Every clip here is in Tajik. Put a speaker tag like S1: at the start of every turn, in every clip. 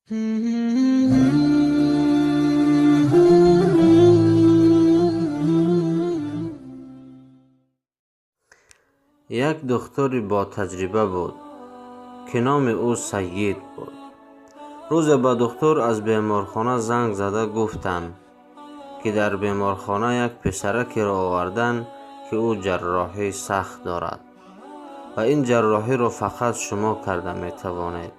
S1: Як духтури ботаҷриба буд, ки номи ӯ Сайид буд. Рӯзе ба духтур аз беморхона занг зада гуфтанд, ки дар беморхона як писаракеро оварданд, ки ӯ ҷарроҳии сахт дорад ва ин ҷарроҳиро фақат шумо карда метавонед.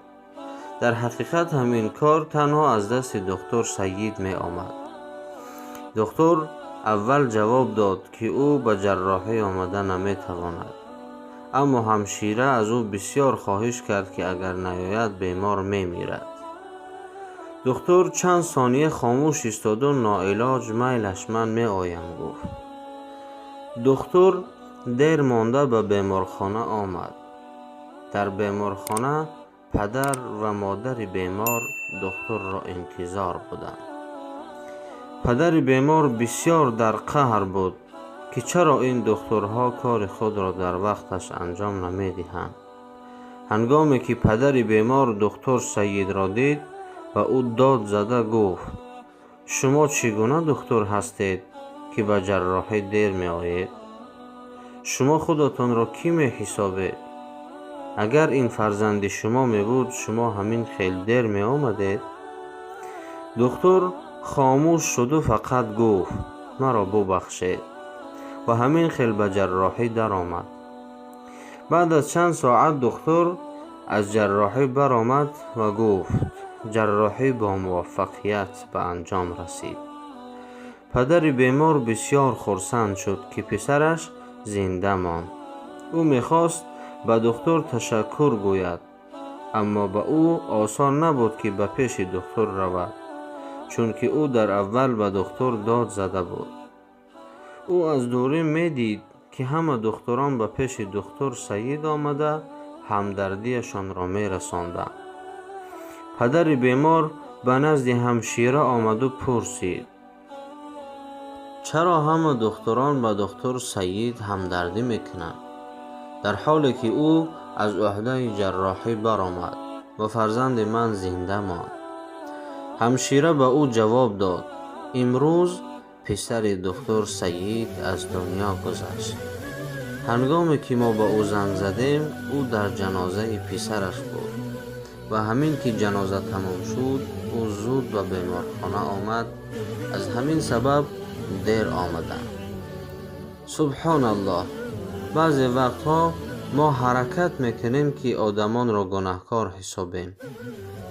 S1: Дар ҳақиқат ҳам ин кор танҳо аз дасти духтур Сайид меомад. Духтур аввал ҷавоб дод, ки ӯ ба ҷарроҳӣ омада наметавонад, аммо ҳамшира аз ӯ бисёр хоҳиш кард, ки агар наояд, бемор мемирад. Духтур чанд сония хомӯш истоду ноилоҷ «Майлаш, ман меоям» гуфт. Духтур дер монда ба беморхона омад. Дар беморхона падар ва модари бемор духтурро интизор буданд. Падари бемор бисёр дар қаҳр буд, ки чаро ин духтурҳо кори худро дар вақташ анҷом намедиҳанд. Ҳангоме ки падари бемор духтур Сайидро дид, ба ӯ дод зада гуфт: «Шумо чӣ гуна духтур ҳастед, ки ба ҷарроҳӣ дер меоед? Шумо худатонро кӣ меҳисобед? Агар ин фарзанди шумо мебуд, шумо ҳамин хел дер меомадед?» Духтур хомӯш шуду фақат гуфт: «Маро бубахшед», ва ҳамин хел ба ҷарроҳӣ даромад. Баъд аз чанд соат духтур аз ҷарроҳӣ баромад ва гуфт: «Ҷарроҳӣ бо муваффақият ба анҷом расид». Падари бемор бисёр хурсанд шуд, ки писараш зинда монд. Ӯ мехост ба духтур ташаккур гӯяд, аммо ба ӯ осон набуд, ки ба пеши духтур равад, чунки ӯ дар аввал ба духтур дод зада буд. Ӯ аз дурӣ медид, ки ҳама духтурон ба пеши духтур Сайид омада, ҳамдардиашонро мерасонданд. Падари бемор ба назди ҳамшира омаду пурсид: «Чаро ҳама духтурон ба духтур Сайид ҳамдардӣ мекунанд, дар ҳоле ки ӯ аз ӯҳдаи ҷарроҳӣ баромад ва фарзанди ман зинда монд?» Ҳамшира ба ӯ ҷавоб дод: «Имрӯз писари духтур Сайид аз дунё гузашт. Ҳангоме ки мо ба ӯ занг задем, ӯ дар ҷанозаи писараш буд ва ҳамин ки ҷаноза тамом шуд, ӯ зуд ба беморхона омад. Аз ҳамин сабаб дер омадам». Субҳоналлоҳ, баъзе вақтҳо мо ҳаракат мекунем, ки одамонро гунаҳкор ҳисобем,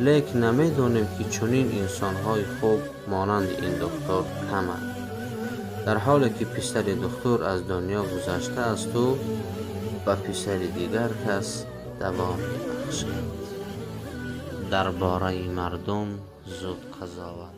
S1: лек намедонем, ки чунин инсонҳои хуб монанди ин духтур каманд, дар ҳоле ки писари духтур аз дунё гузаштаасту ба писари дигар кас даво мебахшад. Дар бораи мардум зуд қазоват